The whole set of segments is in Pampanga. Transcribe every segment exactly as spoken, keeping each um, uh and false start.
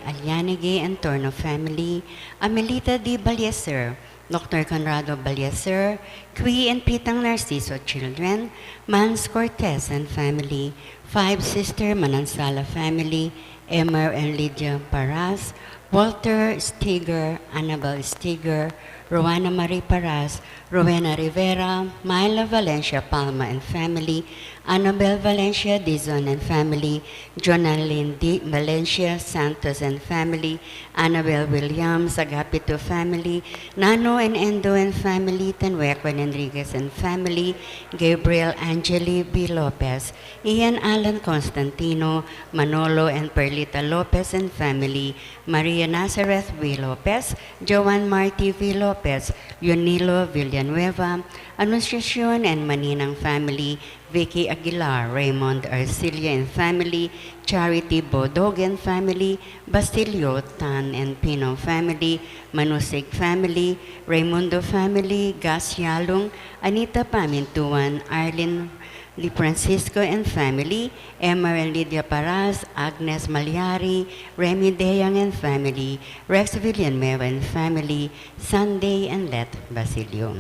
Alianigi and Torno family, Amelita D. Ballieser, Doctor Conrado Ballieser, Qui and Pitang Narciso children, Mans Cortez and family, Five Sister Manansala family, Emer and Lydia Paras, Walter Stiger, Annabel Stiger, Roana Marie Paras, Rowena Rivera, Myla Valencia Palma and family, Annabel Valencia Dizon and family, Jonalyn D. Valencia Santos and family, Annabel Williams, Agapito family, Nano and Endo and family, Tanweko and Enriquez and family, Gabriel Angeli B. Lopez, Ian Alan Constantino, Manolo and Perlita Lopez and family, Maria Nazareth V. Lopez, Joan Marty V. Lopez, Leonilo Villanueva, Anunciacion and Maninang family, Vicky Aguilar, Raymond Arcilia and family, Charity Bodog and family, Basilio Tan and Pino family, Manusig family, Raimundo family, Gas Yalung, Anita Pamintuan, Arlene Di Francisco and family, Emma and Lydia Paras, Agnes Malyari, Remy Deyang and family, Rex Villanueva and family, Sunday and Let Basilio.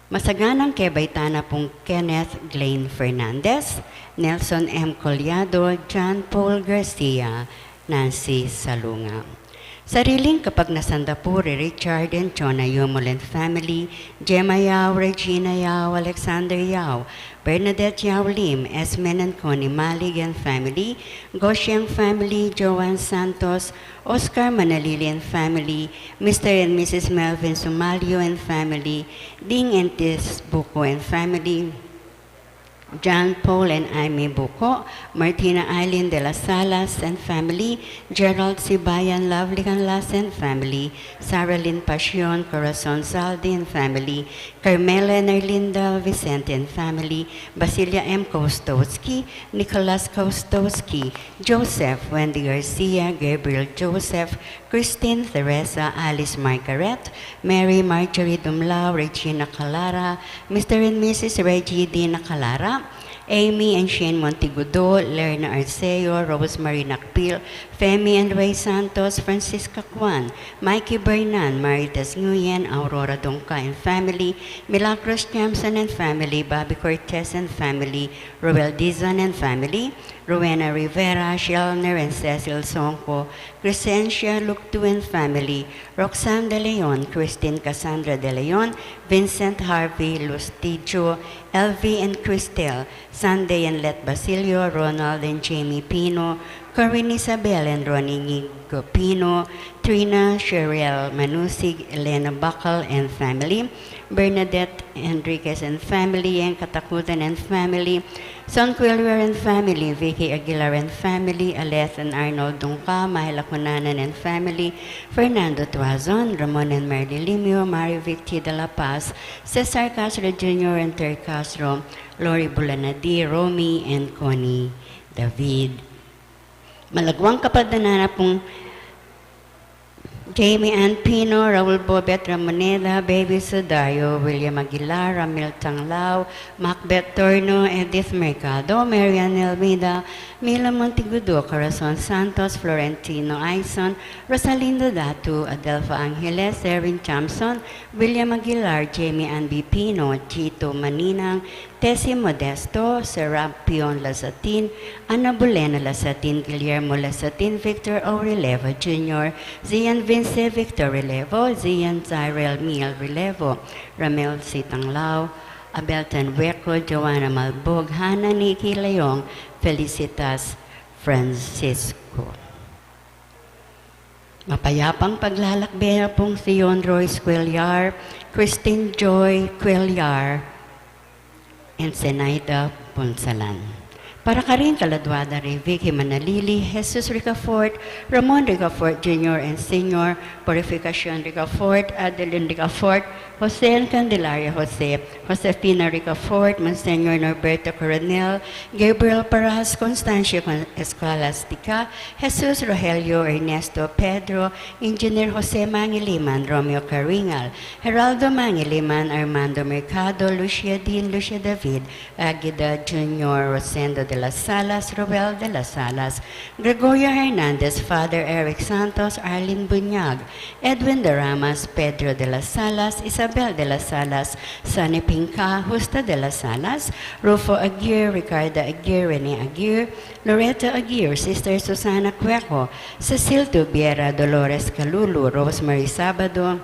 Masaganang kebaytan na pung Kenneth Glaine Fernandez, Nelson M. Collado, John Paul Garcia, Nancy Salunga. Sariling kapagnasan da pu ri Richard and Chona Yumul and family, Gemma Yao, Regina Yao, Alexander Yao, Bernadette Yao Lim, Esmen and Connie Malig and family, Goshiang family, Joan Santos, Oscar Manalili and family, Mister and Missus Melvin Sumalio and family, Ding and Tis Buko and family, John Paul and Amy Buko, Martina Eileen de las Salas and family, Gerald Sibayan, Lovely Canlas and family, Sarah Lynn Pasion, Corazon Saldi and family, Carmela and Erlinda Vicente and family, Basilia M. Kostowski, Nicholas Kostowski, Joseph, Wendy Garcia, Gabriel Joseph, Christine, Teresa, Alice Margaret, Mary Marjorie Dumlao, Regina Calara, Mister and Missus Reggie D. Nacalara, Amy and Shane Montigudo, Lerna Arceo, Rosemary Nakpil, Femi and Ray Santos, Francisca Kwan, Mikey Bernan, Marites Nguyen, Aurora Dongka and family, Milagros Jamson and family, Bobby Cortez and family, Roel Dizon and family, Rowena Rivera, Shelner and Cecil Songco, Crescencia Luctu and family, Roxanne De Leon, Christine Cassandra De Leon, Vincent Harvey Lustijo, Elvie and Christel, Sunday and Let Basilio, Ronald and Jamie Pino, Corinne Isabel and Ronnie Nigo Pino, Trina, Cheryl Manusig, Elena Bacal and family, Bernadette Enriquez and family, and Katakutan and family, Son Quilwer and family, Vicky Aguilar and family, Aleth and Arnold Dungca, Mahela Cunanan and family, Fernando Tuazon, Ramon and Merly Limio, Mary Vicky de la Paz, Cesar Castro Junior and Terry Castro, Lori Bulanadi, Romy and Connie David. Malagwang kapagnasan na pung Jamie Ann Pino, Raul Bobet Ramoneda, Baby Sudario, William Aguilar, Ramil Tanglao, Macbeth Torno, Edith Mercado, Marian Elmida, Mila Montigudo, Corazon Santos, Florentino Aison, Rosalinda Datu, Adelfa Angeles, Erwin Chamson, William Aguilar, Jamie Ann B. Pino, Chito Maninang, Tessie Modesto, Serapion Lasatin, Ana Bulena Lasatin, Guillermo Lasatin, Victor O. Relevo Junior, Zian Vince Victor Relevo, Zian Tyrell Miel Relevo, Ramel C. Tanglao, Abel Tanweco, Joanna Malbog, Hannah Nikki Leong, Felicitas Francisco. Mapayapang paglalakbe na pung Sion Royce Cuellar, Christine Joy Cuellar, and Zenaida Punsalan. Para karin kaladua da ri Vicky Manalili, Jesus Ricafort, Ramon Ricafort Junior and Senior, Purificacion Ricafort, Adeline Ricafort, Jose and Candelaria Jose, Josefina Ricafort, Monsignor Norberto Coronel, Gabriel Paras, Constancia Con-, Escolastica, Jesus Rogelio, Ernesto Pedro, Engineer Jose Mangiliman, Romeo Caringal, Geraldo Mangiliman, Armando Mercado, Lucia Dean, Lucia David, Aguida Junior, Rosendo de las Salas, Roel de las Salas, Gregoria Hernandez, Father Eric Santos, Arlene Buñag, Edwin de Ramas, Pedro de las Salas, Isabel de las Salas, Sunny Pinca, Justa de las Salas, Rufo Aguirre, Ricarda Aguirre, Rene Aguirre, Loreto Aguirre, Sister Susana Cueco, Cecil Tubiera, Dolores Calulu, Rosemary Sabado,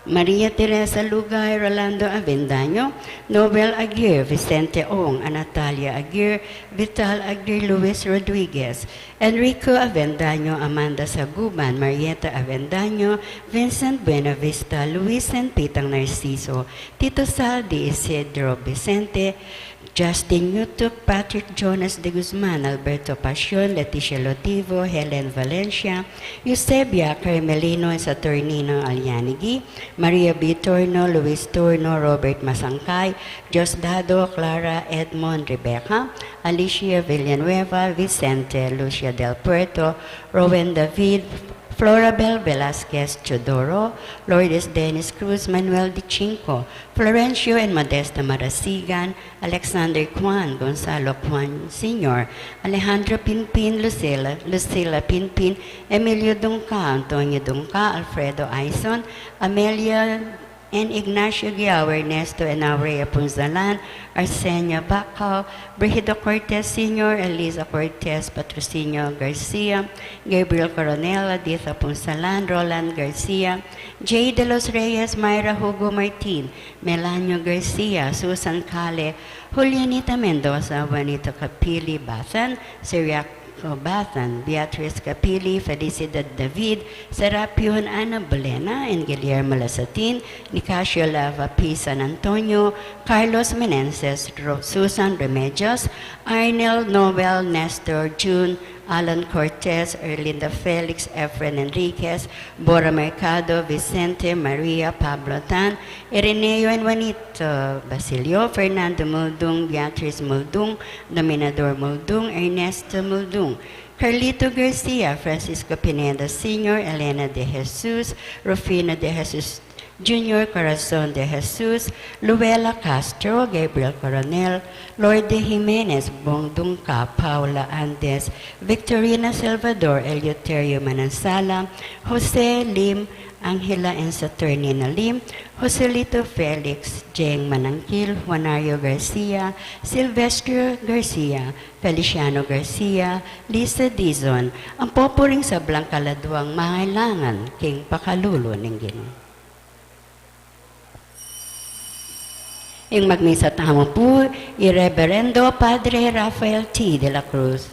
Maria Teresa Lugay, Rolando Avendaño, Nobel Aguirre, Vicente Ong, Anatalia Aguirre, Vital Aguirre, Luis Rodriguez, Enrico Avendaño, Amanda Saguban, Marieta Avendaño, Vincent Buenavista, Luis and Pitang Narciso, Tito Saldi, Isidro Vicente, Justin Yutuk, Patrick Jonas de Guzman, Alberto Pasion, Leticia Lotivo, Helen Valencia, Eusebia Carmelino, Saturnino Alianigi, Maria B. Torno, Luis Torno, Robert Masangkay, Diosdado, Clara, Edmond, Rebecca, Alicia Villanueva, Vicente, Lucia del Puerto, Rowen David, Florabel Velasquez Teodoro, Lourdes Dennis Cruz, Manuel de Chinco, Florencio and Modesta Marasigan, Alexander Kwan, Gonzalo Kwan Senior, Alejandro Pinpin, Lucila, Lucila Pinpin, Emilio Dungca, Antonio Dungca, Alfredo Aison, Amelia and Ignacio Guiao, Ernesto and Aurea Punzalan, Arsenia Bacau, Brigido Cortez Senior, Eliza Cortez, Patrocinio Garcia, Gabriel Coronel, Aditha Punzalan, Roland Garcia, Jay de los Reyes, Myra Hugo Martin, Melanio Garcia, Susan Cale, Julianita Mendoza, Juanito Capili Bathan, Siriaco Bathan, Beatriz Capili, Felicidad David, Serapion Ana Bolena, and Guillermo Lasatin, Nicasio Lava P. San Antonio, Carlos Meneses, Ro-, Susan Remedios, Arnel Noel, Nestor June, Alan Cortez, Erlinda Felix, Efren Enriquez, Bora Mercado, Vicente, Maria, Pablo Tan, Ireneo and Juanito Basilio, Fernando Muldung, Beatriz Muldung, Dominador Muldung, Ernesto Muldung, Carlito Garcia, Francisco Pineda Senior, Elena de Jesus, Rufino de Jesus Junior, Corazon de Jesus, Luella Castro, Gabriel Coronel, Lorde Jimenez, Bong Dungca, Paula Andes, Victorina Salvador, Eleuterio Manansala, Jose Lim, Angela and Saturnina Lim, Joselito Felix, Jeng Manangkil, Juanario Garcia, Silvestro Garcia, Feliciano Garcia, Lisa Dizon, ang pupuring sablang kaladuang mangailangan king pakalulu ning Ginu. Ing magmisa tamu pu, i Reverendo Padre Rafael T. de la Cruz.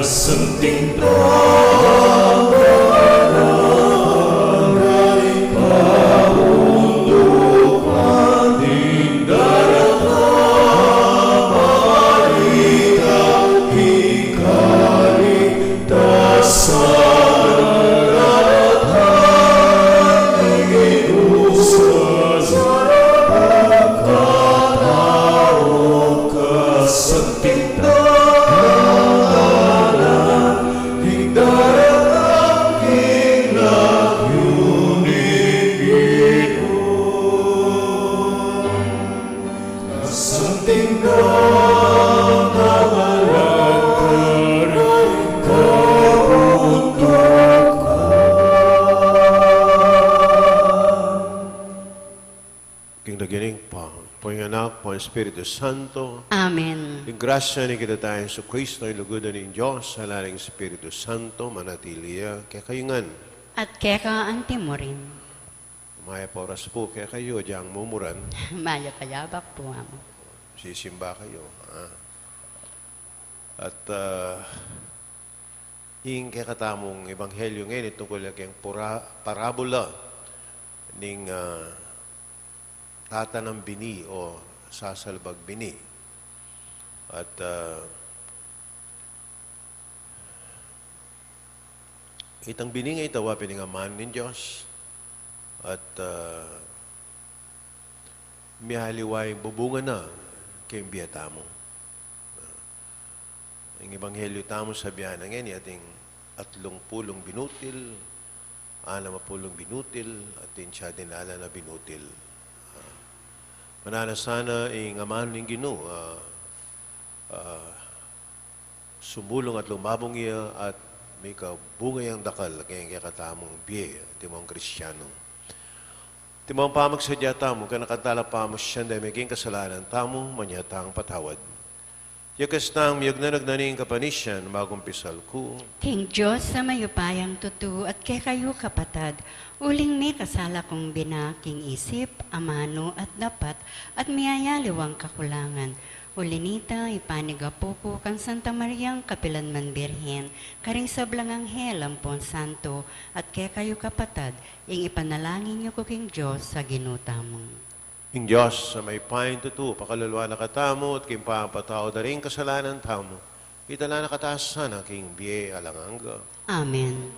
Santing Tanggalan, kaundukan ding daratang balita, king kaligtasan daratang, ing inusas a pagkatau, kasanting Tanggalan, ing daratang king lagyu ning Ginu. Santing Tanggalan, kaundukan. King lagyu ning Ibpa, ning Anak, ning Espiritu Santo. Amen. Ing grasya ning Ginu tang Jesucristo, ing lugud ning Dios, ing lala ning Espiritu Santo, manatili ya kekayu ngan. At keka anti mu rin. Mayap a oras pu kekayu, agyang mumuran. Mayap a yabak pu, Among. Sisimba kayu, ha? At, ah, ing kekatamung ebanghelyu ngeni tungkul ya keng pura-, parabola ning, ah, tatanam bini o sasalbag bini. At, ah, itang bini ngeni, ita wa pin ing amanu ning Dios. At, ah, miyaliwa ing bubunga na keng bie tamu. Ing ebanghelyu tamu sabian na ngeni, ating atlung pulung binutil, anam a pulung binutil, atin ya dinala na binutil. Ah, mananu sana ing amanu ning Ginu, ah, ah, sumulung at lumabung ya at mika bunga yang dakal keng kekatamung bie, atin mung Kristianu. Atin mung pamagsadya tamu, kanakan tala pa mu siya, deng meging kasalanan tamu, manyatang patawad. Yakas tang miyagnan-agnan ing kapanisian, magumpisal ku king Dios a mayupayang tutu at kekayu kapatad, uling mekasala kung bina king isip, amanu at dapat, at miyayaliwang kakulangan. Uli nita, ipanigapu ku kang Santa Mariang kapilanman Birhen, karing sablang anghel ampon santo, at kekayu kapatad, ing ipanalangin yu ku king Dios a Ginu tamu. Ing Dios a mayupayang tutu, pakaluluan na katamu, at king pamapatawad da ring kasalanan tamu, itala na katamu sana king bie alang angga. Amen.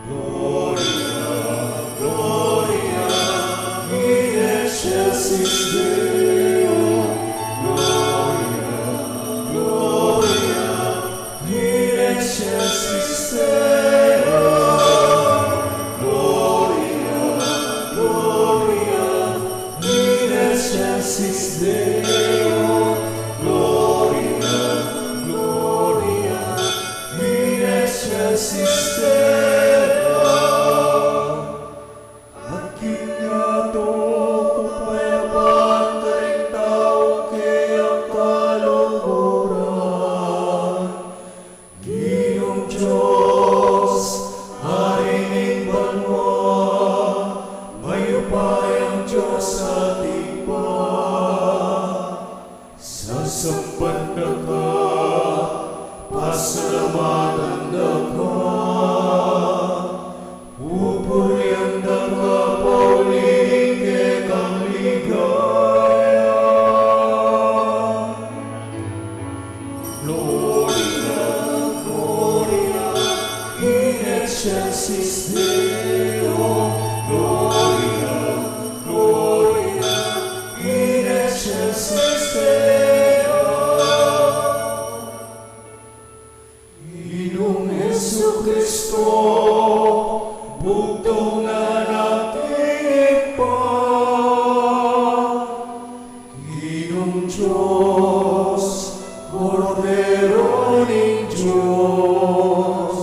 Gloria, Gloria in excelsis Deo. Gloria, Gloria in excelsis Deo. Gloria, Gloria in excelsis Deo, Gloria, Gloria in excelsis Deo. At king yatu kapayapan karing tau kayang kaluguran. Ginung Dios, Ari ning banua, mayupayang Dios atin pa. Sasamban da ka, Dios, Kordero ning Dios,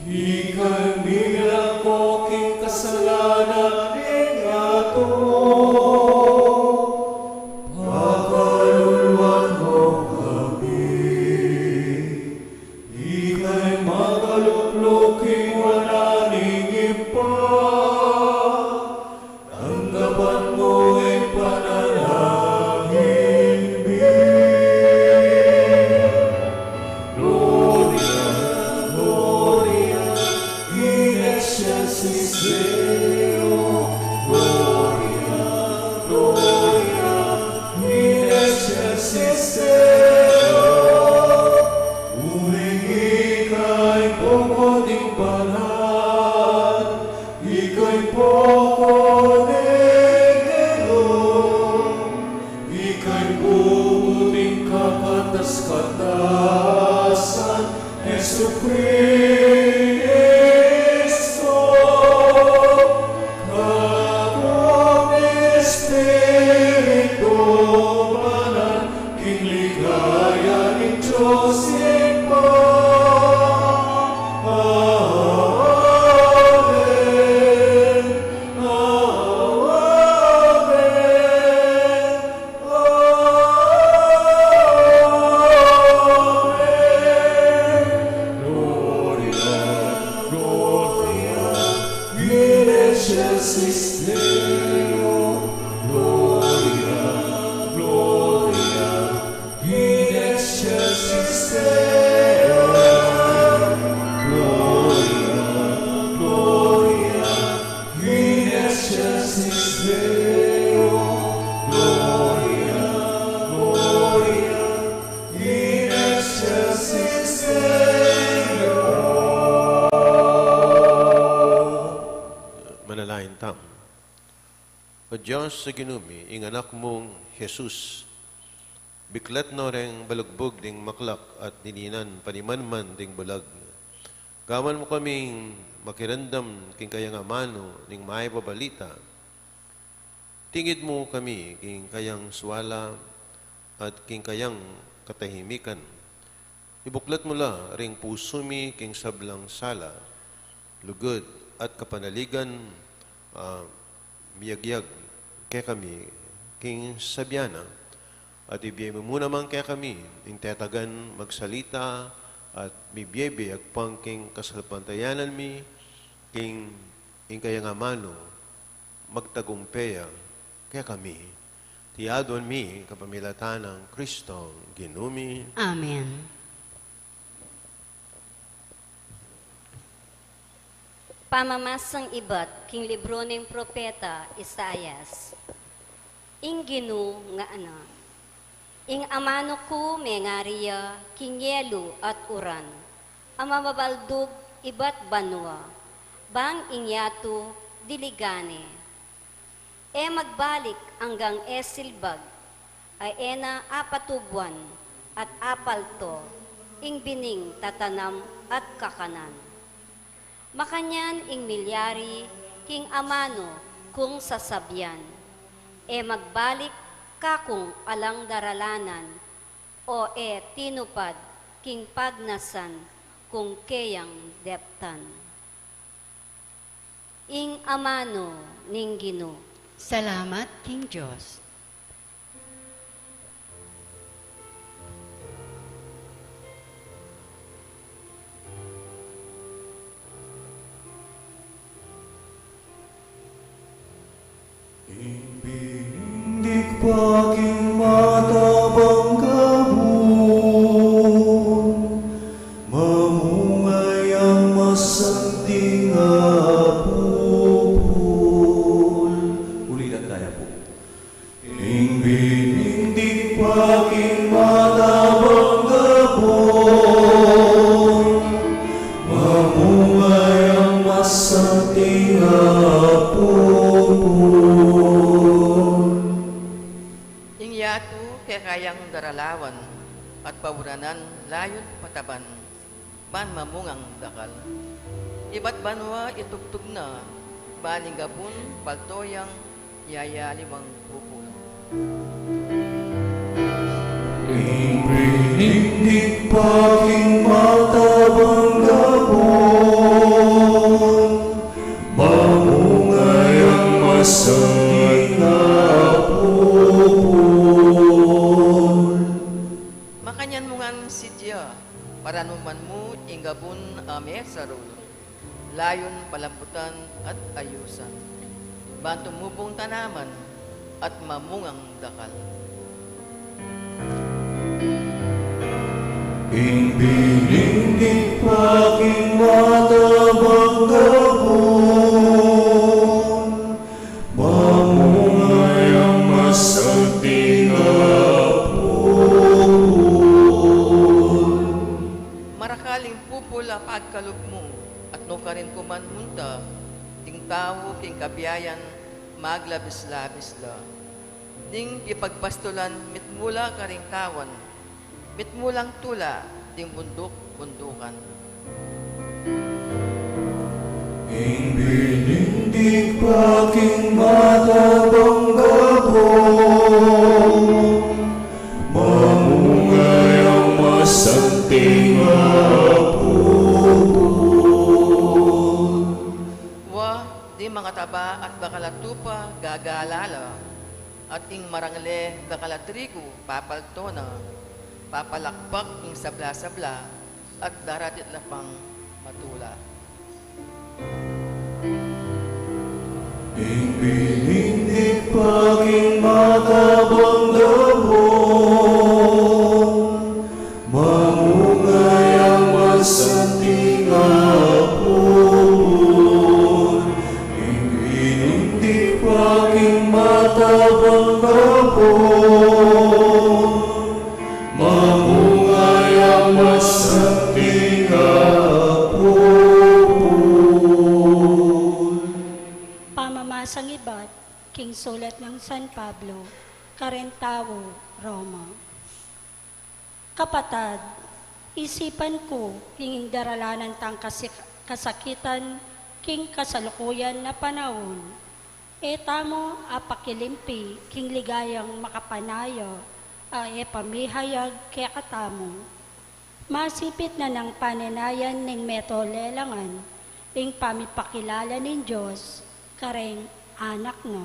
ika ing mibilanggo king kasalanan ning yatu. Pakaluluan mu kami. Ika ing makalukluk king wanan ning Ibpa, tanggapan mu ing panalangin mi. Gloria, Gloria in excelsis Deo. Gloria, Gloria in excelsis Deo. Uling ika ing punggut ning banal, ika ing poko ning Ginu, ika ing bungut ning kakatas-katasan, Jesukristo. Kaku ning Espiritu Banal, king ligaya ning Dios Ibpa. Amen. Amen. Amen. Gloria, Gloria in excelsis Deo. Gloria, Gloria in excelsis Deo. Gloria, Gloria in excelsis Deo. Gloria, Gloria in excelsis Deo. Manalangin tamu. O Dios, a Ginu mi, ing Anak mung Jesus, biklat no reng balugbug ding maklak at dininan panimanman ding bulag. Gawan mu kaming makiramdam king kayang amanu ning mayap a balita. Tingid mu kami king kayang suala at king kayang katahimikan. Ibuklat mu la ring pusu mi king sablang sala, lugud at kapanaligan, ah, miyagyag kekami king sabian na, at ibie mu naman kekami ing tetagan magsalita at mibie-bie agpang king kasalpantayanan mi, king ing kayang amanu magtagumpe ya kekami. Iti aduan mi kapamilatan nang Kristong Ginu mi. Amen. Pamamasang ibat king libru ning propeta Isaias. Ing Ginu ngana, ing amanu ku mengari ya king yelu at uran, a mamabaldug ibat banua, bang ing yatu diligan ne. E magbalik anggang e silbag, a e na apatubuan at apalto ing bining tatanam at kakanan. Makanyan ing milyari king amanu kung sasabian, e magbalik kakung alang daralanan, o e tinupad king pagnasan kung keyang deptan. Ing amanu ning Ginu. Salamat king Dios. Ing bining dikpa king matabang gabun, mamunga yang masanting a pupul. Ulitan taya pu. Ing bining dikpa king matabang gabun, mamunga yang masanting a pupul. Ing yatu kekayang daralawan at pauranan layun pataban, ban mamungang dakal. Ibat banua itugtug na, ban ing gabun palto yang yayaliwang pupul. Dingdig pa king matabang gabun, mamunga yang masanting a pupul. Makanyan mu ngan sidya, paranuman mu ing gabun a mesarul. Layun palambutan at ayusan. Ban tumubung tanaman at mamungang dakal. Ing binigdig pa king matabang gabun, mamunga yang masanting a pupul. Marakal ing pupul a pagkalub mu, at nukarin ku man munta, ding tau king kabiayan maglabis-labis la. Ding pipagpastulan mitmula karing tawan, mitmulang tula ding bunduk-bundukan. Ing binigdig pa king matabang gabun, mamunga yang masanting a pupul. Wa, ding mangataba at dakal a tupa gagala la, at ing marangle dakal a trigu papalto na, papalakpak ing sabla-sabla, at daralit la pang matula. Ing binigdig pa king matabang gabun, mamunga yang masanting a pupul. Ing binigdig pa king matabang gabun, mamunga yang masanting a pupul. Pamamasang ibat king sulat nang San Pablo karing tau Roma. Kapatad, isipan ku king daralanan tang kasik-, kasakitan king kasalukuyan a panaun, e tamu apakilimpi king ligayang makapanaya a ipamihayag kekatamu. Masipit na nang panenayan ning meto lelangan ing pamipakilala ning Dios karing anak na.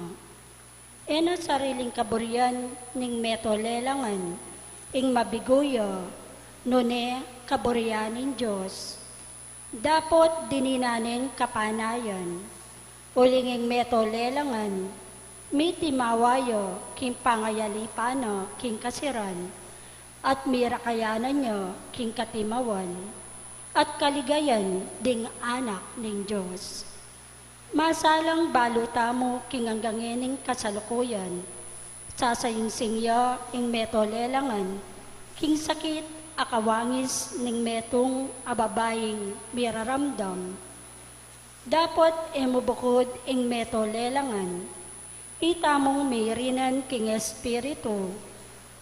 E na sariling kaburian ning meto lelangan ing mabigo ya, nune kaburian ning Dios. Dapot dininan ne ing kapanayan, uling ing meto lelangan mitimawa ya king pangayalipan na king kasiran, at mirakayanan ya king katimawan at kaligayan ding anak ning Dios. Masalang balu tamu king anggang ngening kasalukuyan, sasaingsing ya ing meto lelangan king sakit a kawangis ning metung a babaing miraramdam. Dapot e mu bukud ing meto lelangan, itamung mirinan king Espiritu,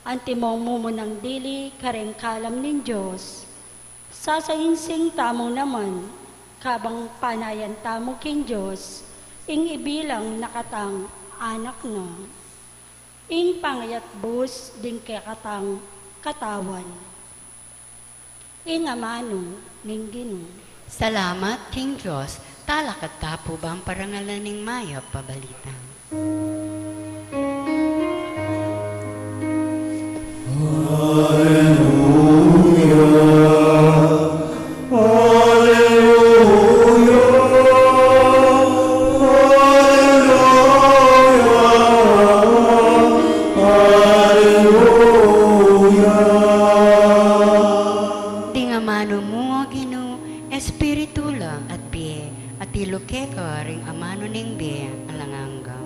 antimong mumunang dili karing kalam ning Dios. Sasaingsing tamu naman, kabang panayan tamu king Dios, ing ibilang na katang anak na. Ing pangayatbus ding kekatang katawan. Ing amanu ning Ginu. Salamat king Dios. Talakad ta pu bang parangalan ing mayap a balita. Aleluya, aleluya, aleluya, aleluya. Ding amanu mu, o Ginu, espiritu la at bie, at ilu keka ring amanu ning bie alang angga.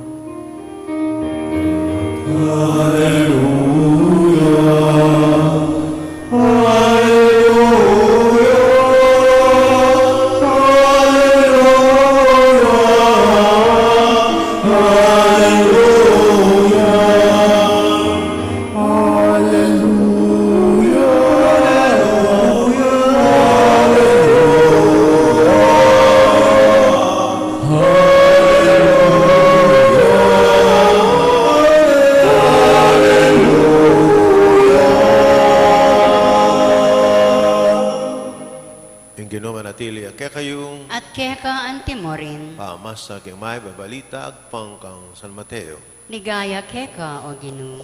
Kekayu. At keka anti mu rin. Pamasa king mayap a balita agpang kang San Mateo. Ligaya keka, O Ginu.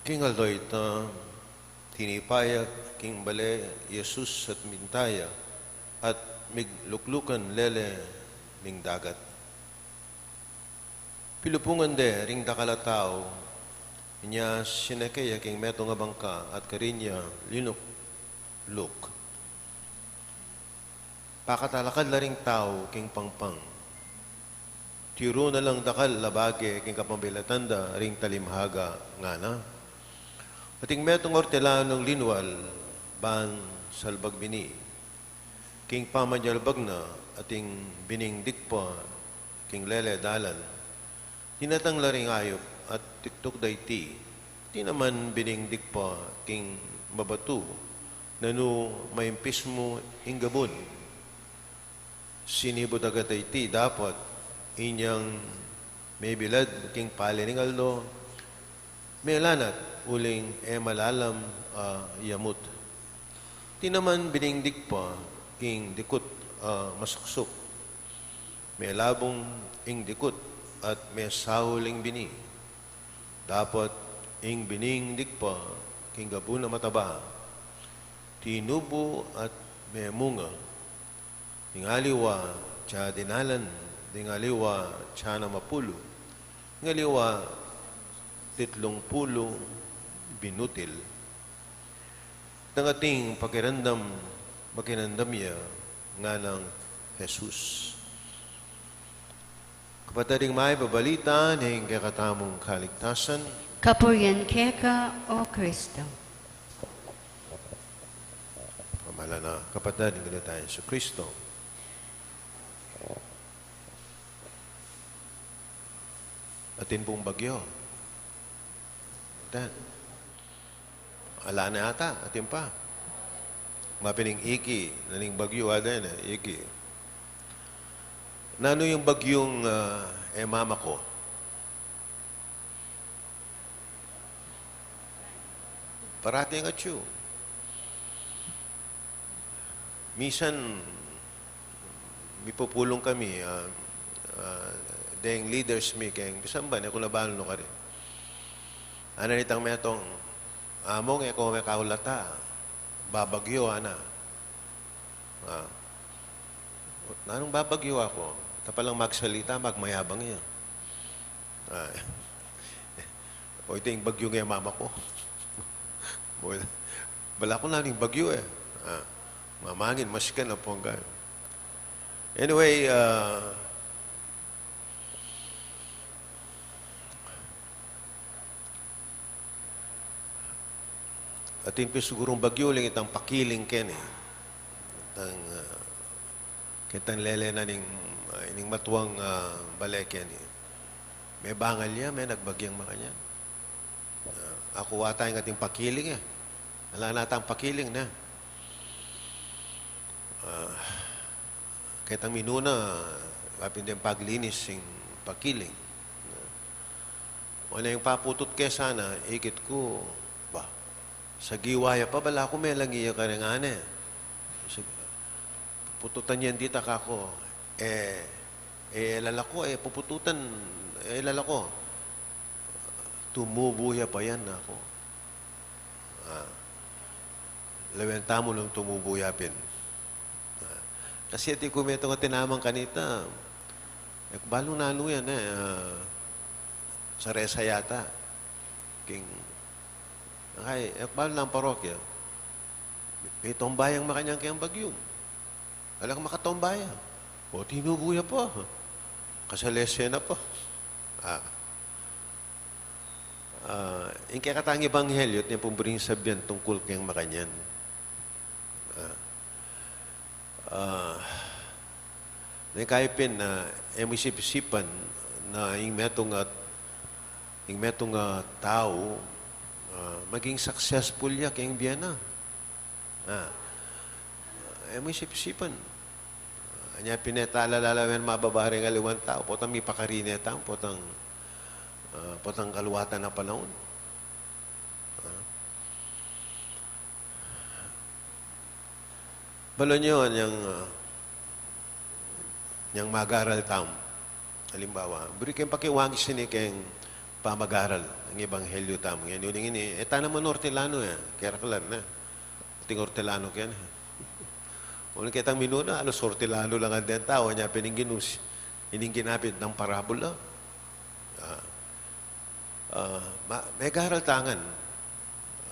King aldo ita, tinipa ya king bale i Jesus at minta ya, at migluklukan lele ning dagat. Pilupungan de ring dakal a tau, inya sinake ya king metung a bangka at karin ya linukluk. Pakatalakad la ring tau king pangpang. Tiru na lang dakal a bage king kapambilatan da ring talimhaga, ngana. Ating metung a ortelanung linwal ban salbag bini. King pamanyalbag na, ating bining digpa king lele dalan. Dinatang la ring ayup at tiktuk da iti. Atin naman bining digpa king mabatu, nanu maimpis mu ing gabun. Sinibu da kata iti dapot inyang mebilad king pali ning aldo, melanat uling e malalam a yamut. Atin naman bining digpa king dikut a masuksuk. Melabung ing dikut at mesahul ing bini. Dapot ing bining digpa king gabun a mataba, tinubu at memunga. Ding aliwa, tsa dinalan, ding aliwa, tsa na mapulu, ding aliwa, titlung pulu, binutil. Dang ating pakiramdam, makinamdam ya, nganang Jesus. Kapatad, ing mayap a balita ning kekatamung kaligtasan. Kapurian keka, O Kristo. Pamahalan a kapatad ning Ginu tang Jesucristo. Atin pung bagyu. Atin. Ala na ata, atin pa. Mapin ing Iki, naning bagyu, ada na, Iki. Nanu ing bagyung, ah, e mamaku? Parati ing atyu. Misan, mipupulung kami, ah, ah, deng leaders mi keng pisamban, e ku na banung karin. Ana nitang metung, "Among, e ko mekaulata, babagyu," ana. Ah. "Nanung babagyu?" aku. Ita palang magsalita, magmayabang ya. Ah. O, ita ing bagyung e mamaku. Balaku nanu ing bagyu e. Ah. Mamangin, masikan, ampong ka. Anyway, ah, atin pin sigurung bagyu, uling itang pakiling keni. Itang, ah, ketang lele na ning, ah, ining matuang, ah, bale keni. Mebangal ya, me nagbagyang makanyan. Ah, aku ata ing ating pakiling e. Ala na atang pakiling na. Ah, ketang minuna, apin deng paglinis ing pakiling. O, neng paputut ke sana, ikit ku, ba, sagiwa ya pa, balaku melangi ya karing ngana e. Sige, pupututan yan dita, kaku. E, e lalaku, e pupututan, e lalaku. Tumubu ya pa yan, aku. Ah. Lawen tamu nung tumubu ya pin. Ah. Kasi atin ku metung a tinaman kanita, e ku balu nanu yan e, ah, saresa yata. King, ay, e ku balu nang parokya. Mitumba yang makanyan keng bagyu. Ala kang makatumba ya. O, tinubu ya pa. Kasalese na pa. Ah. Ah, ing kekatang ebanghelyu, atin pung buring sabian tungkul keng makanyan. Ah. Ah, neng kayu pin, ah, e mu isip-isipan na ing metung a, ing metung a tau, ah, maging successful ya keng bie na. Ah, e mu isip-isipan. Anya pin e ta alala lawen mababa reng aliwang tau, potang mipakarine tamu, potang, ah, potang kaluwatan a panaun. Ah. Balu yu, yang, ah, yang mag-aral tamu. Alimbawa, buri keng pakiwagis ini keng pamag-aral ning ebanghelyu tamu. Ngeni, uling ini, e ta naman Ortelano, e, keraklan na. Ating Ortelano keni. Uling ketang minuna, alos Ortelano la ngan deng tau, anya pin ing ginus, ining ginamit nang parabola. Ah, ah, ma-, megaral ta ngan.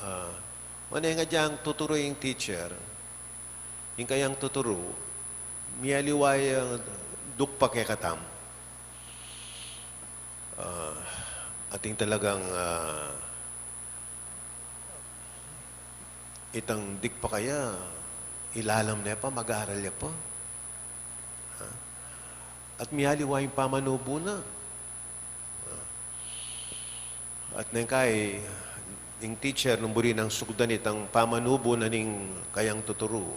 Ah, o neng agyang tuturu ing teacher, ing kayang tuturu, mialiwa yang dukpa kekatamu. Ah, ating talagang, ah, itang dikpa kaya, ilalam ne pa, mag-aral ya pa. Ah, at mialiwa ing pamanubu na. Ah, at neng kai, ing teacher, nung buri nang sukdan itang pamanubu na ning kayang tuturu,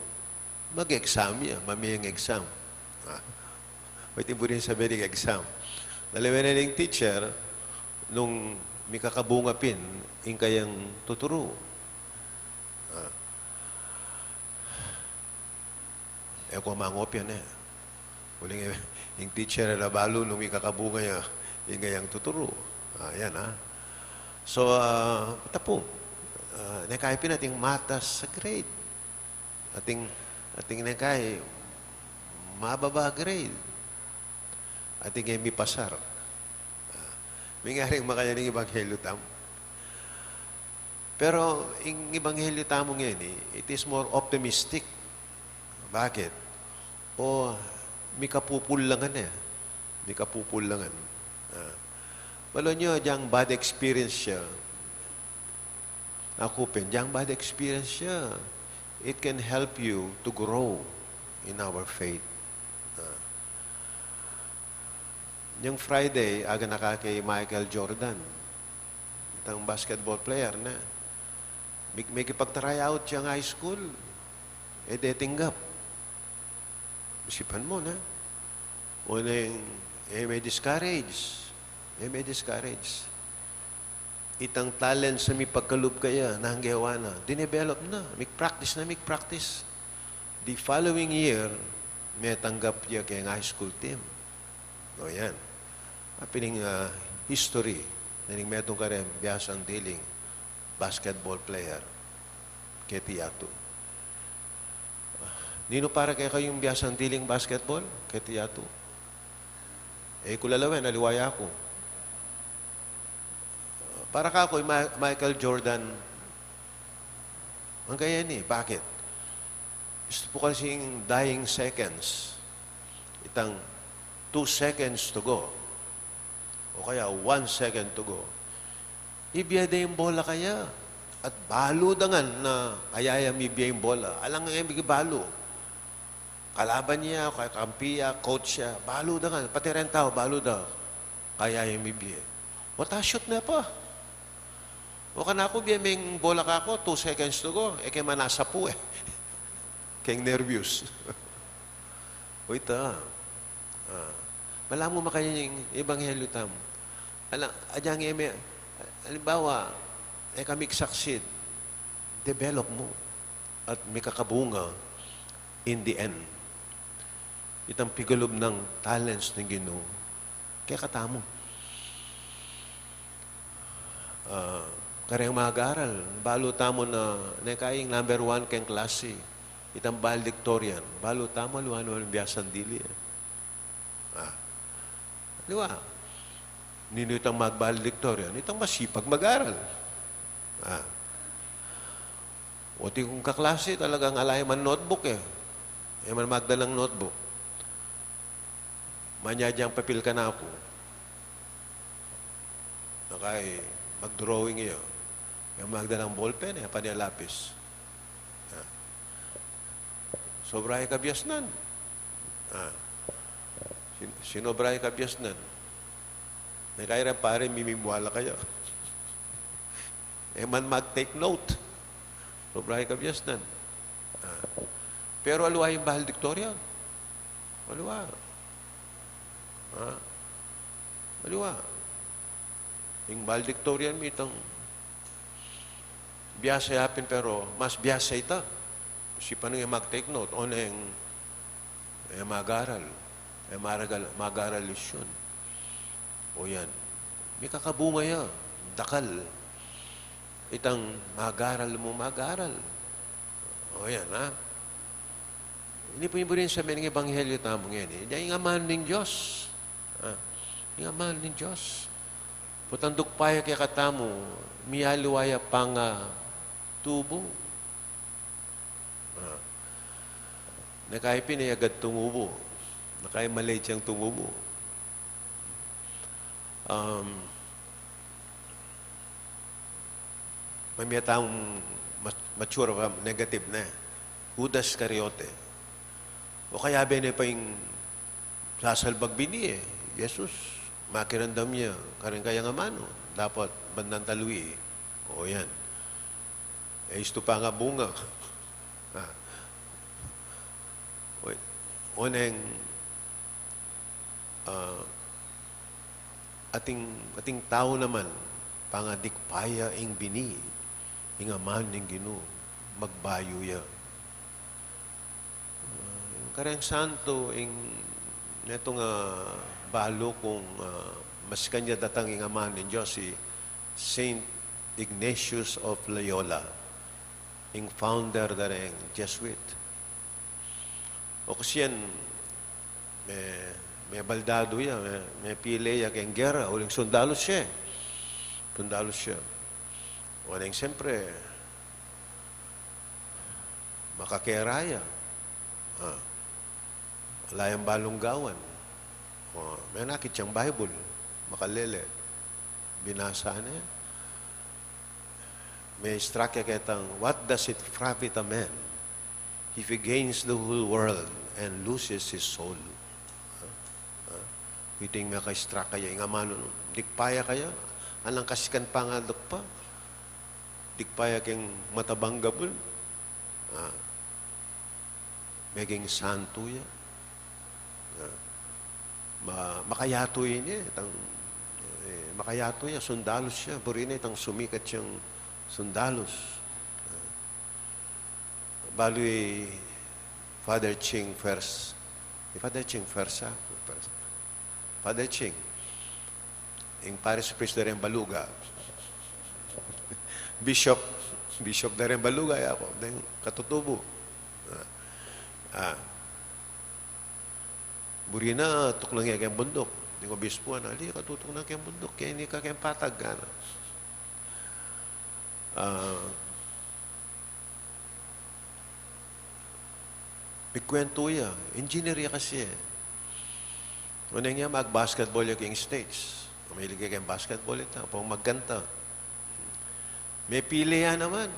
mag-exam ya, mamie yang exam. Ah, pwede buri nang sabi ring exam. Lalawen na ning teacher, nung mikakabunga pin ing kayang tuturu. Ah. E ko mangopya ne. Uling, e, ing teacher e la balu nung mikakabunga ya ing kayang tuturu. Ah, yan, ah. So, ah, tapu. Ah, neng kai pin ating matas a grade. Ating, ating neng kai mababa grade. Ating e mipasar. Ah, mingari ing makanyan ing ebanghelyu tamu. Pero ing ebanghelyu tamu ngeni, it is more optimistic. Bakit? O, mikapupul la ngan e. Mikapupul la ngan. Ah. Balu yu, agyang bad experience ya. Aku pin, agyang bad experience ya, it can help you to grow in our faith. Ah. Yang Friday, aganaka kay Michael Jordan. Itang basketball player na. Mik-, mekipag-try out yang high school. E de tinggap. Isipan mu na. O neng, e me-discourage. E me-discourage. Itang talent a mipagkalub kaya, nanggewa na. Dinevelop na. Mik-practice na, mik-practice. The following year, metanggap ya keng high school team. O yan. Apin ing, ah, history na ning metung kareng biasang diling basketball player keti yatu. Ninu para kekayu ing biasang diling basketball keti yatu? E ku lalawen, aliwa ya ku. Para kaku, i Ma-, Michael Jordan, ang kaya ni, bakit? Gusto po kasing dying seconds. Itang two seconds to go. O kaya one second to go. Ibie da ing bola kaya. At balu da ngan na kaya yang ibie ing bola. Alang e mikibalu. Kalaban ya, kakampi ya, coach ya, balu da ngan. Pati reng tau, balu da. Kaya yang ibie. O ta shoot ne pa. O kanaku, bie me ing bola kaku, two seconds to go. E ke man asapu e. Keng nervyos. O ita. Ah. Balamu makanyan ing ebanghelyu tamu. Ala, agyang e me, alimbawa, e ka mik-succeed, develop mu. At mikakabunga in the end. Itang pigalub nang talents ning Ginu kekatamu. Ah, kareng mag-aral, balu tamu na, neng kai ing number one keng klasi, itang valedictorian, balu tamu, aliwa naman ing biasang dili. Ah. Aliwa. Ninu itang mag-valedictorian? Itang masipag mag-aral. Ah. O ti kung kaklasi, talagang ala ya man notebook e. E man magdalang notebook. Manyadyang papil kanaku. Nung kai mag-drawing ya. E magdalang ballpen e, pane lapis. Ah. Sobra ya kabiasnan. Ah. Sin-, sinobra ya kabiasnan. Nung kai reng pare, mimimwala kaya. E man mag-take note. Sobra ya kabiasnan. Ah. Pero aliwa ing valedictorian. Maliwa. Ha? Maliwa. Ing valedictorian mi itang biasa ya pin, pero mas biasa ita. Sipa nung e mag-take note, oneng e mag-aral, e mag-aral, mag-aral lesion. O yan. Mikakabunga ya. Dakal. Itang mag-aral mu, mag-aral. O yan, ha? Ini pu ing buri ning sabyan ning ebanghelyo tamu ngeni. Ing amanu ning Dios. Ha? Ing amanu ning Dios. Potang dukpa ya kekatamu, miyaliwa ya pangatubu. Ha? Nakaipin ya agad tumubu. Nakai maliit yang tumubu. Um, Mamie tang mat-, mature pa, negative na. Judas Iscariote. O kaya bene pa ing sasalbag bini, e. Jesus, makiramdam ya karing kayang amanu. Dapat bandan talu i. O yan. E, istu pa nga bunga. Ah. Wait. Oneng, ah, ating, ating tau naman, pangadikpa ya ing bini, ing amanu ning Ginu, magbayu ya. Ah, ing kareng santo, ing neto nga balu kung, ah, masikan ya datang ing amanu ning Dios, i Saint Ignatius of Loyola, ing founder da reng Jesuit. O kasi yan, me, mebaldadu ya, me, mepile ya keng gera, uling sundalus ya. Sundalus ya. Oneng siyempre, makakera ya. Ah. Ala yang balung gawan. O, menakit yang Bible. Makalele. Binasa ne. Me-struck ya ketang, "What does it profit a man if he gains the whole world and loses his soul?" Ha? Ha? Iti ing meka-struck kaya, ing amanu, dikpa ya kaya, alang kasikan pa nga dukpa. Dikpa ya keng matabang gabun. Ha? Meging santu ya. Ha? Ma-, makayatu ini, itang, e, makayatu ya, sundalus ya, buri na itang sumikat yang sundalus. Balu i Father Ching Fers-, i Father Ching Fersa, Fers-, Father Ching, ing parish priest da reng Baluga. Bishop, bishop da reng Baluga, ya ku, deng katutubu. Ah, ah. Buri na, tuknang ya keng bunduk. Ing obispo, ana, "Ali, katutuknang keng bunduk, keni ka keng patag," ngana. Ah, pigkuwentu ya, engineer ya kasi, e. Oneng ya, mag-basketball ya keng States. Mahilig ya keng basketball ita, pang magkanta. Mepile ya naman.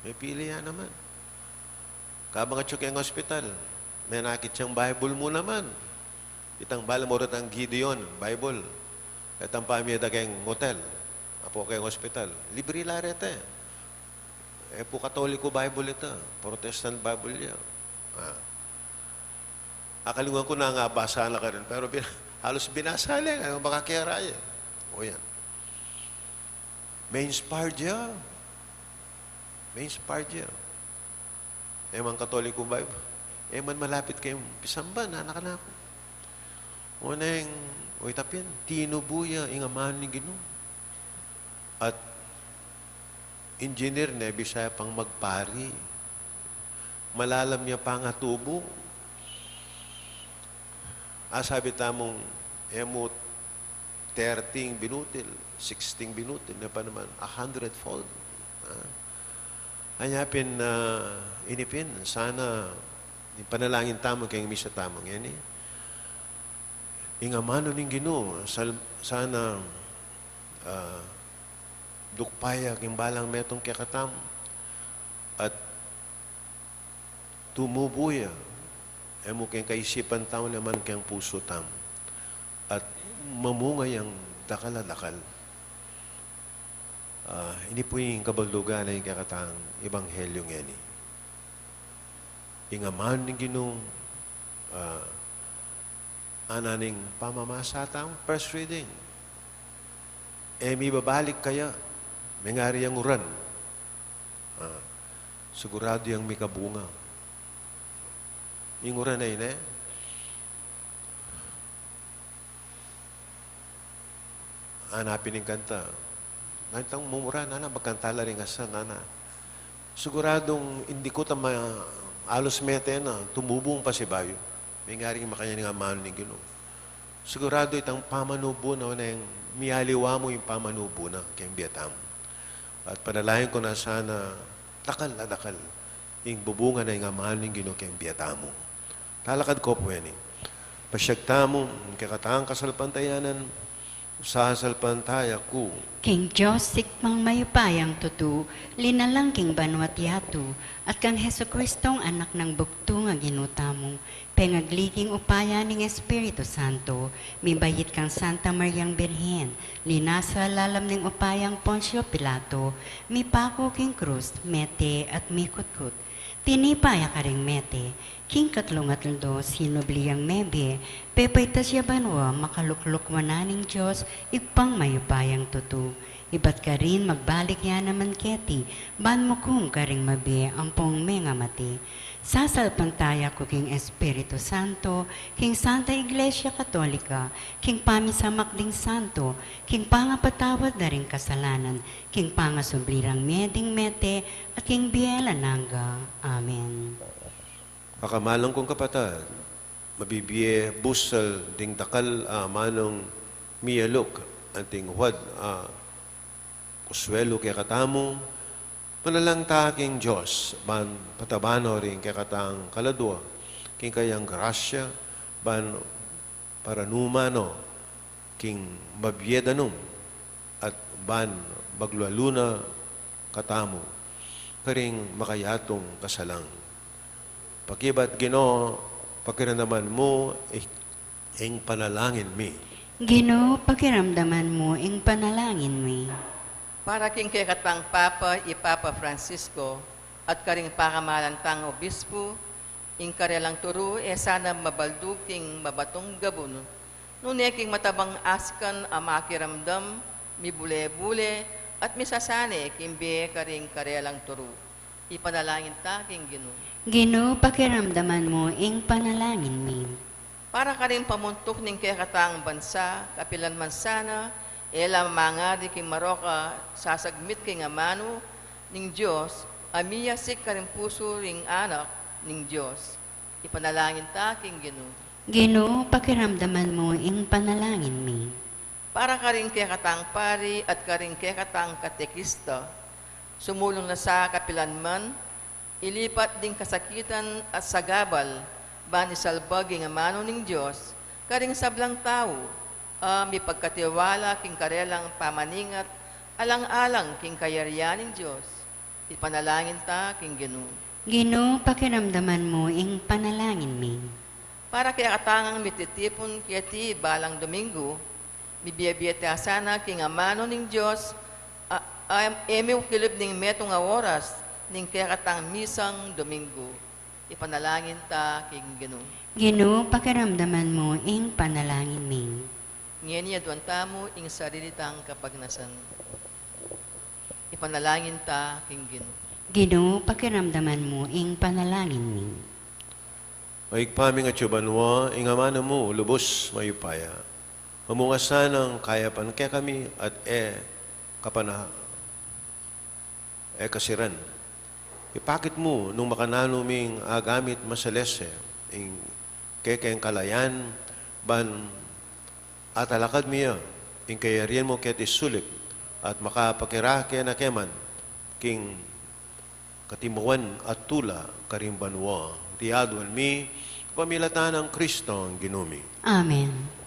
Mepile ya naman. Kabang atyu keng hospital, menakit yang Bible mu naman. Itang bala mu retang Gideon Bible. Itang pamie da keng hotel, apo keng hospital. Libre la reta, e. E pu Katoliko Bible ita, Protestant Bible ya. Ah. Akalinguan ku na nga basa na karin, pero bin-, halus binasa ne, e, makakera ya. O yan. Me-inspire ya. Me-inspire ya. E man Katoliko Bible. E man malapit keng pisamban, anak-anak ku. Oneng, o ita pin, tinubu ya ing amanu ning Ginu. At engineer ne, bisa ya pang magpari. Malalam ya pangatubu. A, sabi tamung, e mu thirty ing binutil, sixty ing binutil, ne pa naman, a hundredfold. A? Anya pin, a, ini pin, sana, ipanalangin tamu keng misa tamu ngeni. Ing amanu ning Ginu, sal-, sana, a, dukpa ya king balang metung kekatamu. At tumubu ya, e mu keng kaisipan tamu, ne man keng pusu tamu. At mamunga yang dakal a dakal. A, ini pu ing kabaldugan na ning kekatang ebanghelyo ngeni. Ing amanu ning Ginu, Ah, ana ning pamamasa tang first reading. E mibabalik kaya, mengari yang uran. Ah, sigurado yang mikabunga. Ing uran a ini, ana pin ing kanta. Nantang mumuran, ana, magkanta la ring asan, ana. Siguradung indi ku ta ma-, alus mete na, tumubung pasibayu. Mengaring makanyan ing amanu ning Ginu. Sigurado itang pamanubu na, neng mialiwa mu ing pamanubu na keng bie tamu. At panalangin ku na sana dakal a dakal ing bubungan na ing amanu ning Ginu keng bie tamu. Talakad ko pu ini. Pasiag tamu, kekatang kasalpantayanan, sasalpantaya ku. King Dios, Ibpang mayupayang tutu, linalang king banua't yatu, at kang Jesucristong Anak nang bugtung a Ginu tamu, pengagli king upaya ning Espiritu Santo, mibait kang Santa Mariang Birhen, linasa lalam ning upayang Poncio Pilato, mipaku king krus, mete at mikutkut. Tinipa ya karing mete, king katlung aldo sinubli yang mebie, pepaitas ya banua, makalukluk wanan ning Dios, Ibpang mayupayang tutu. Ibat karin magbalik ya naman keti, ban mukum karing mabie ampong mengamate. Sasalpantaya ku king Espiritu Santo, king Santa Iglesia Katolika, king pamisamak ding santo, king pangapatawad da ring kasalanan, king pangasubli rang mie ding mete, at king bie alang angga. Amen. Pakamalan kung kapatad, mabibie busal ding dakal a amanung miyaluk anting wad a kusuelu kekatamu, manalangin ta king Dios, ban pataban no ring kekatang kaladua, king kayang grasya, ban paranuman no king mabie danum, at ban maglualu na katamu karing makayatung kasalang. Pakibat, Ginu, pakiramdaman mu i-, ing panalangin mi. Ginu, pakiramdaman mu ing panalangin mi. Para king kekatang Papa, i Papa Francisco, at karing pakamalan tang obispu, ing karelang turu e sana mabaldug king mabatung gabun, nune king matabang asikan a makiramdam, mibule-bule, at misasane king bie karing karelang turu. Ipanalangin ta king Ginu. Ginu, pakiramdaman mu ing panalangin mi. Para karing pamuntuk ning kekatang bansa, kapilan man sana, e la mangadi king marok a sasagmit king amanu ning Dios, a miyasik karing pusu ring anak ning Dios. Ipanalangin ta king Ginu. Ginu, pakiramdaman mu ing panalangin mi. Para karing kekatang pari at karing kekatang katekista, sumulung na sa kapilan man, ilipat ding kasakitan at sagabal, ban isalbag ing amanu ning Dios, karing sablang tau, a mipagkatiwala king karelang pamaningat, alang-alang king kayarian ning Dios. Ipanalangin ta king Ginu. Ginu, pakiramdaman mu ing panalangin mi. Para kekatang mititipun keti balang Domingo, mibie-bie ta sana king amanu ning Dios, a, a, e miukilib ning metung a oras ning kekatang misang Domingo. Ipanalangin ta king Ginu. Ginu, pakiramdaman mu ing panalangin mi. Ngeni aduan tamu ing sarili tang kapagnasan. Ipanalangin ta king Ginu. Ginu, pakiramdaman mu ing panalangin mi. O Ibpa ming atsu banua, ing amanu mu lubus mayupaya. Mamunga sanang kayapan kekami at e kapana-, e kasiran. Ipakit mu nung makananu ming agamit masalese ing kekeng kalayan, ban atalakad mi ya ing kayarian mu keti sulip, at makapakirake na keman king katimuan at tula karing banua. Iti aduan mi kapamilatan nang Kristong Ginu mi. Amen.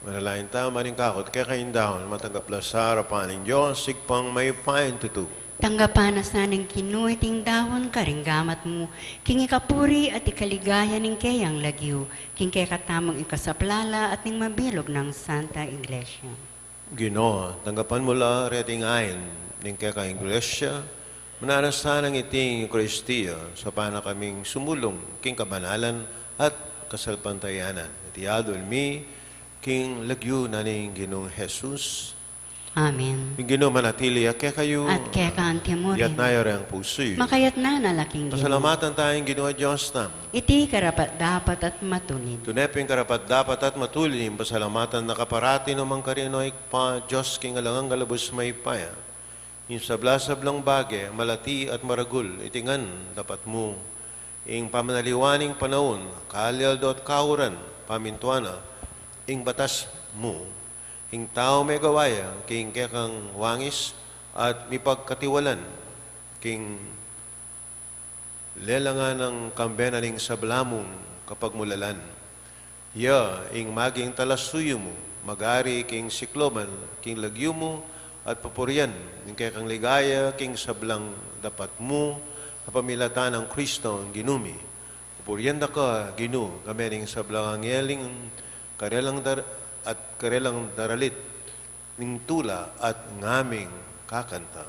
Manalangin tamu. Maring kakut keka ing daun, matanggap la sa arapan ning Dios, Ibpang mayupayang tutu. Tanggapan na sa ning Ginu iting daun karing gamat mu, king ikapuri at ikaligaya ning keyang lagyu, king kekatamung ikasaplala at ning mabilug nang Santa Iglesia. Ginu, tanggapan mu la reting ain ning kekang Iglesia, mananu na sanang iting Eukaristia, saupan na kaming sumulung king kabanalan at kasalpantayanan. Iti adwan mi king lagyu na ning Ginung Jesus. Amen. Ing Ginu manatili ya kekayu. At keka mu rin. Iyatas yu reng pusu yu. Makayatas na la king Ginu. Pasalamatan taya ing Ginu a Dios tamu. Iti karapat-dapat at matulid. Tune pin karapat-dapat at matulid ing pasalamatan da ka parati nukarin, O Ibpa, Dios king alang angga, lubus mayupaya. Ing sabla-sablang bage, malati at maragul, iti ngan dapat mu. Ing pamanaliwan ning panaun, kalyaldo at kauran, pamintuan na ing batas mu. Ing tau megawa ya king kekang wangis at mipagkatiwalan king lelangan nang kambe na ning sabla mung kapagmulalan. Ya ing maging talasuyu mu, mag-ari king sikloban king lagyu mu, at pupurian ing kekang ligaya king sablang dapat mu, kapamilatan nang Kristo ing Ginu mi. Pupurian da ka, Ginu, kambe ning sablang angel ing karelang dar-, at karelang daralit ning tula at ngaming kakanta.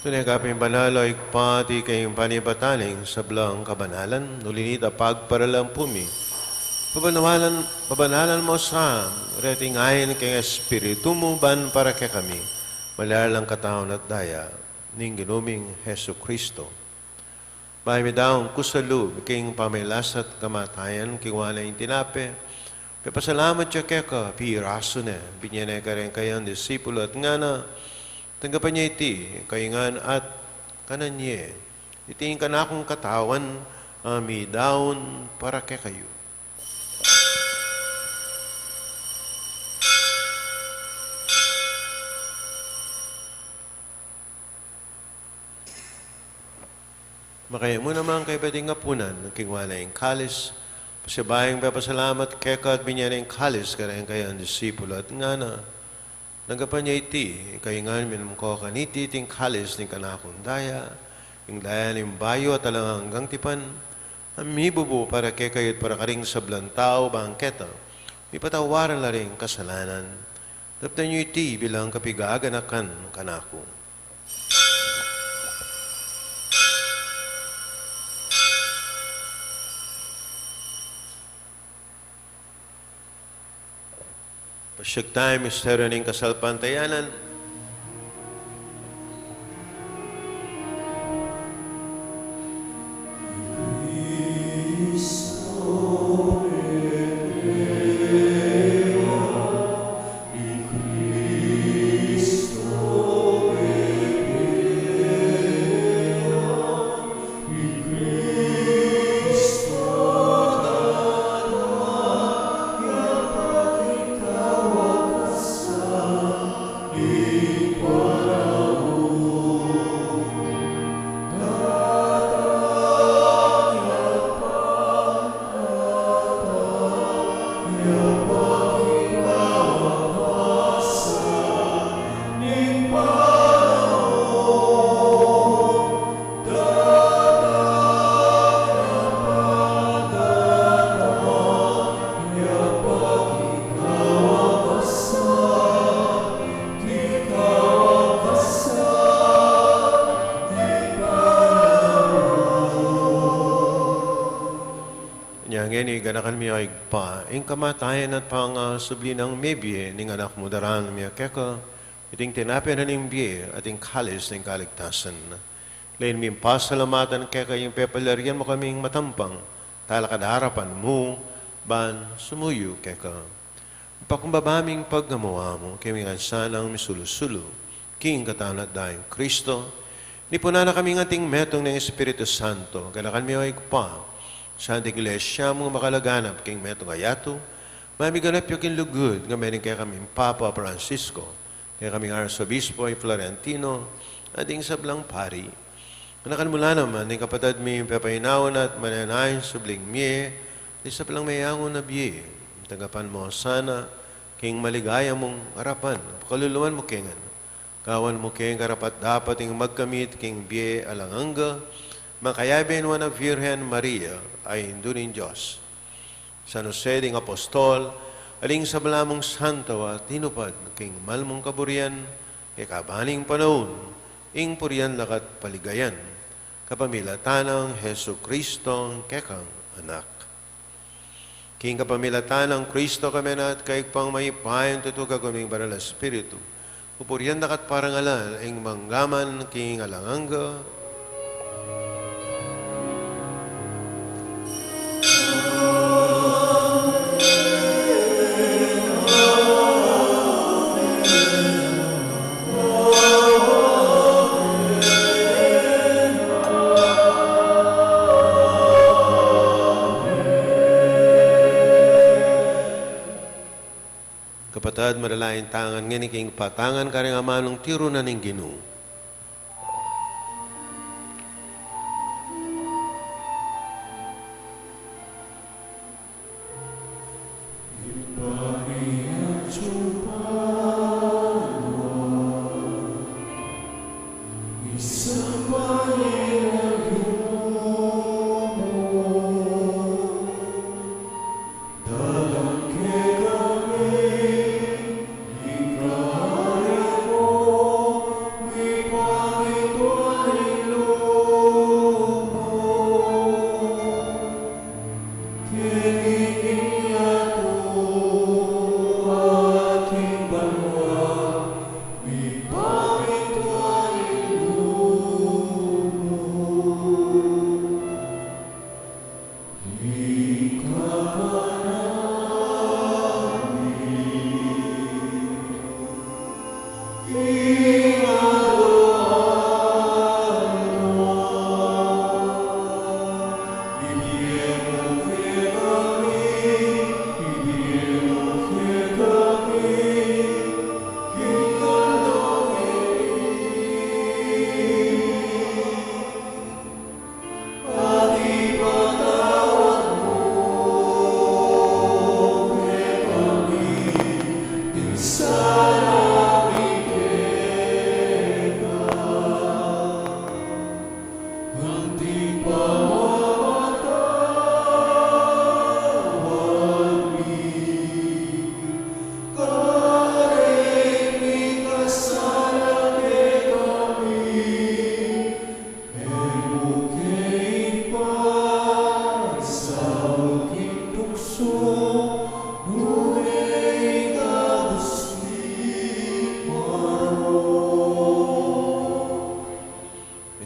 Tune ka pin banal, o Ibpa, iti ing panibatan ning sablang kabanalan, uli na nita pagparalampu mi. Pabanalan, pabanalan mu sa reting ain king Espiritu mu ban para kekami malyari lang katawan at daya ning Ginu ming Jesucristo. Bayu mi daun kusa lub king pamagkasakit at kamatayan, kinua na ing tinape, pepasalamat ya keka, pirasu ne, binie ne kareng kayang disipulo at ngana: Tanggapan ye iti kayu ngan at kanan ye. Iti ing kanakung katawan a midaun para kekayu. Makayamu naman kayu pa ding apunan, kinua na ing kalis, pasibayu yang pepasalamat keka at binie na ing kalis kareng kayang disipulo at ngana: Tanggapan ye iti kayu ngan, minum ko kaniti, iti ing kalis ning kanakung daya, ing daya ning bayu at alang anggang tipan, a mibubu para kekayu at para karing sablang tau, ban keta mipatawaran la ring kasalanan. Daptan yu iti bilang kapaganakan kanaku. Pasyag tamu ing misteryu ning kasalpantayanan. Nya ngeni, ganakan mi, o Ibpa, ing kamatayan at pangasubli nang mebie ning Anak mu, daraun mi keka iting tinape na ning bie at ing kalis ning kaligtasan. Lain ming pasalamatan keka ing pepalyarian mu kaming matampang talakad king arapan mu ban sumuyu keka. Pakumbaba ming pagnamuan mu, kami ngan sanang misulu-sulu king katawan at daya nang Kristo, nipunan na kami ngan king metung ning Espiritu Santo. Ganakan mi, o Ibpa, ing Santa Iglesia mung makalaganap king metung a yatu, mamiganap ya king lugud, ngeni king kekaming Papa Francisco, kekaming Arsobispo i Florentino, at ding sablang pari. Ganakan mu la naman ding kapatad ming pepainawa na at manenaya king subling mie, ding sablang meyangu na bie. Tanggapan mu la sana king maligaya mung arapan, pakalulu mu la kami ngan. Gawan mu kaming karapat-dapat ing magkamit king bie alang angga, makayabe ning Nuan a Virgen Maria, a Indu ning Dios, San Jose ding apostol, at ding sabla mung santo a tinupad king mal mung kaburian, king kaban ning panaun, ing purian da ka at paligayan, kapamilatan nang Jesucristo, ing kekang Anak. King kapamilatan nang Kristo, kami na at kaybat mayupayang tutu, kayabe ning Banal a Espiritu, pupurian da ka at parangalan, ing mangga man king alang angga. Kapatad, manalangin tamu ngan ngeni king patangan karing amanung tiru na ning Ginu.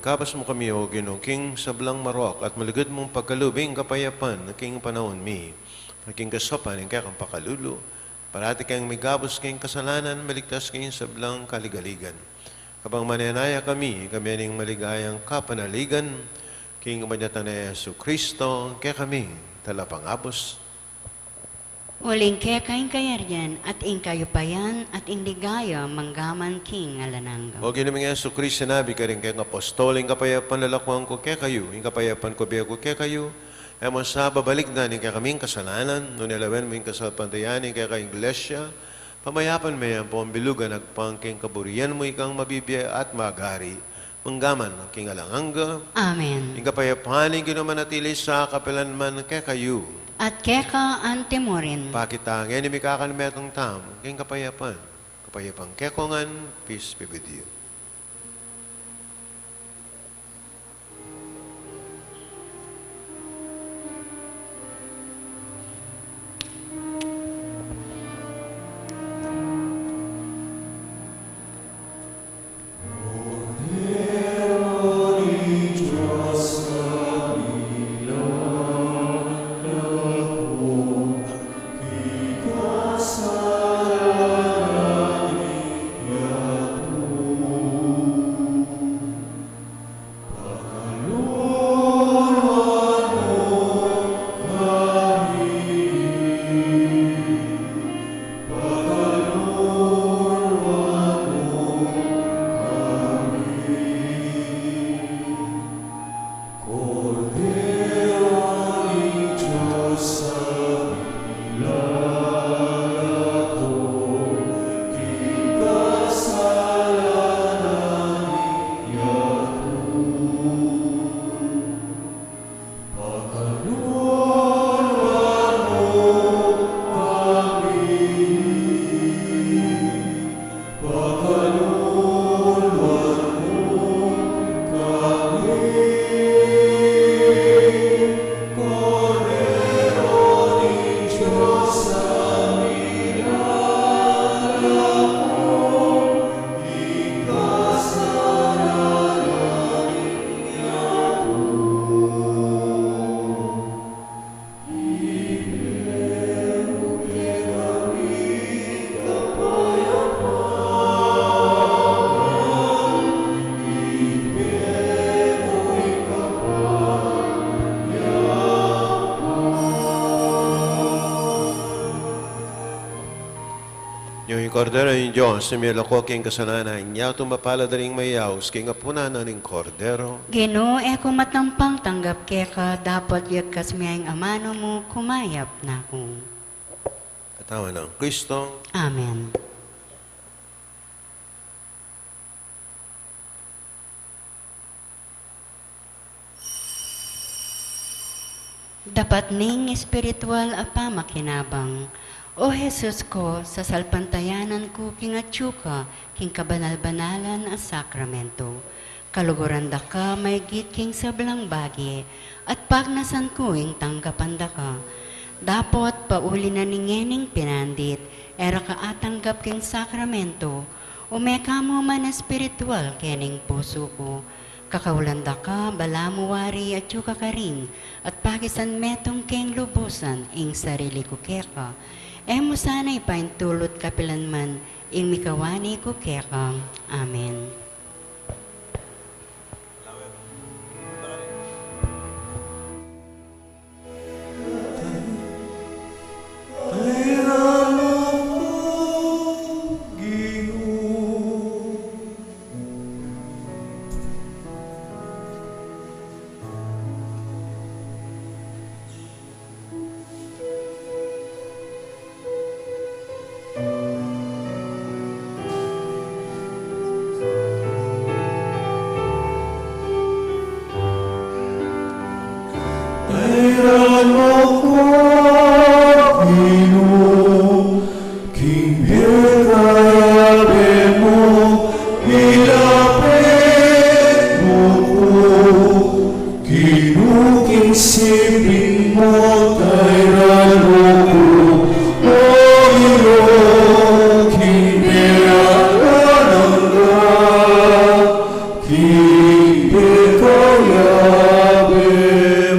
Ikabus mu kami, O Ginu, king sablang marok at malugud mung pagkalub ing kapayapan king panaun mi, at king kasaupan ning kekang pakalulu, parati kang mikabus king kasalanan, maligtas king sablang kaligaligan. Kabang manenaya kami, kami ning maligayang kapanaligan, king kapamilatan nang Jesucristo, kekaming Talapangabus. Uling keka ing kayarian, at ing kayupayan, at ing ligaya, mangga man king alang angga. O Ginu ming Jesucristo, sinabi mu karing kekang apostol, ing kapayapan lalakwan ku kekayu, ing kapayapan ku ibie ku kekayu, E mu sa babalikdan ing kekaming kasalanan, nune lawen mu ing kasalpantayanan ning keka Iglesia, pamayapan me ampong bilugan agpang king kaburian mu, ikang mabibie at magari, mangga man king alang angga. Amen. Ing kapayapan ning Ginu manatili sa kapilan man kekayu. At keka antimurin. Pakit ta ngeni ing mikakan metung tamu king kapayapan. Kapayapan kekongan, peace be with you. Yung Kordero ning Dios, a milako king kasalanan ning yatu, mapalad ding mayaus king apunan na ning Kordero. Ginu, e ku matampang tanggap keka, dapot yagkas me ing amanu mu, kumayap na ku. Katawan nang Kristo. Amen. Dapat ning espiritual a pamakinabang. O Jesus ku, sasalpantayanan ku king atyu ka king kabanal-banalan a sakramento. Kaluguran da ka maigit king sablang bage, at pagnasan ku ing tanggapan da ka. Dapot pauli na ning ngening pinandit, e ra ka atanggap king sakramento, ume ka mu man espiritual kening pusu ku. Kakaulan da ka, balamu wari atyu ka karin, at pakisan metung keng lubusan ing sarili ku keka. E mu sana ipaintulut kapilan man ing mikawani ku keka. Amen. Kairan mu ku, Ginu, king bie kayabe mu, ilapit mu ku. Ginu, king siping mu, kairan mu ku, o Ginu, king bie alang angga, king bie kayabe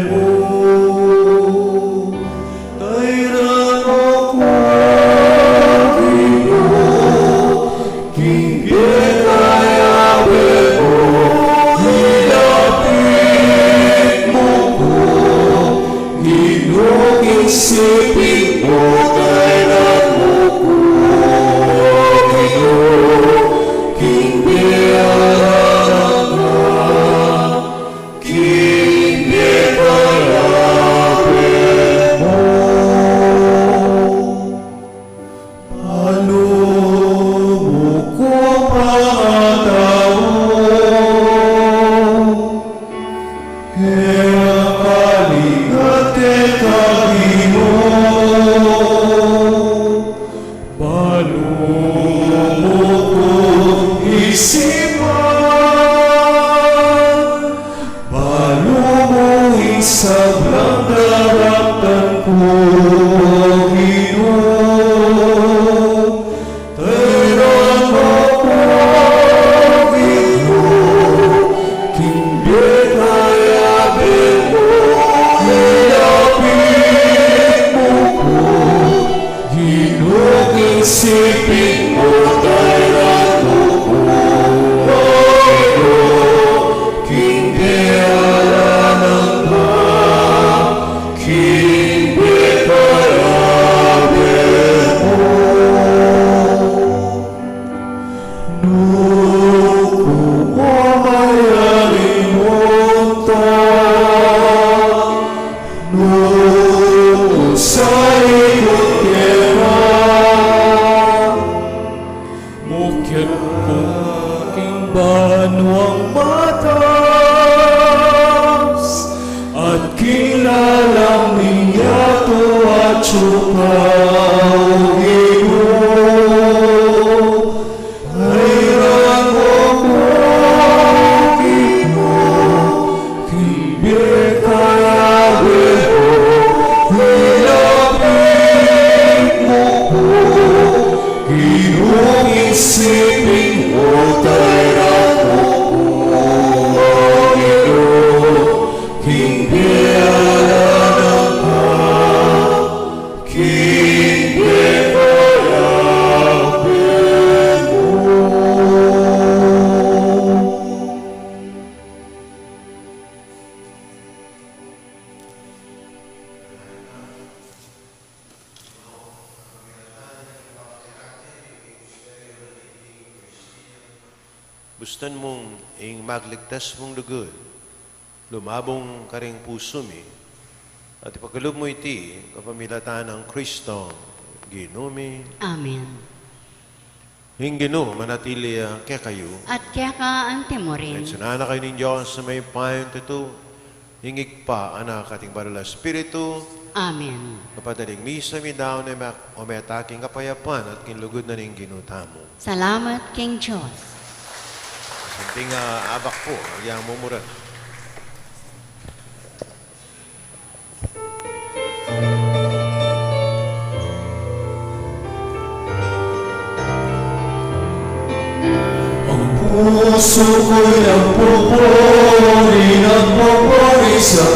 mu. Kairan mu ku, Ginu, king bie kayabe mu, ilapit mu ku. Ginu, king siping mu, kairan mu ku, Ginu, king bie alang angga, king bie kayabe Atsu ka, O Ginu, ay rango ku, Ginu, king bie ka yabe ku, ilapit mu ku, Ginu, king siping mu, ay rango ku, O Ginu, king bie alanan ka, king bie ka yabe ku. Bustan mung ing magligtas mung lugud lumabung karing pusu mi, at ipakalub mu iti kapamilatan nang Kristong Ginu mi. Amen. Ing Ginu manatili ya kekayu. At keka anti mu rin. Bendisyunan na kayu ning Dios a mayupayang tutu, ing Ibpa, Anak, at ing Banal a Espiritu. Amen. Kapadaling misa mi, daun ne mak-, o meta king kapayapan at king lugud na ning Ginu tamu. Salamat king Dios. Santing, ah, abak pu, agyang mumuran. Ang puso ko'y nagpupuri, nagpupuri sa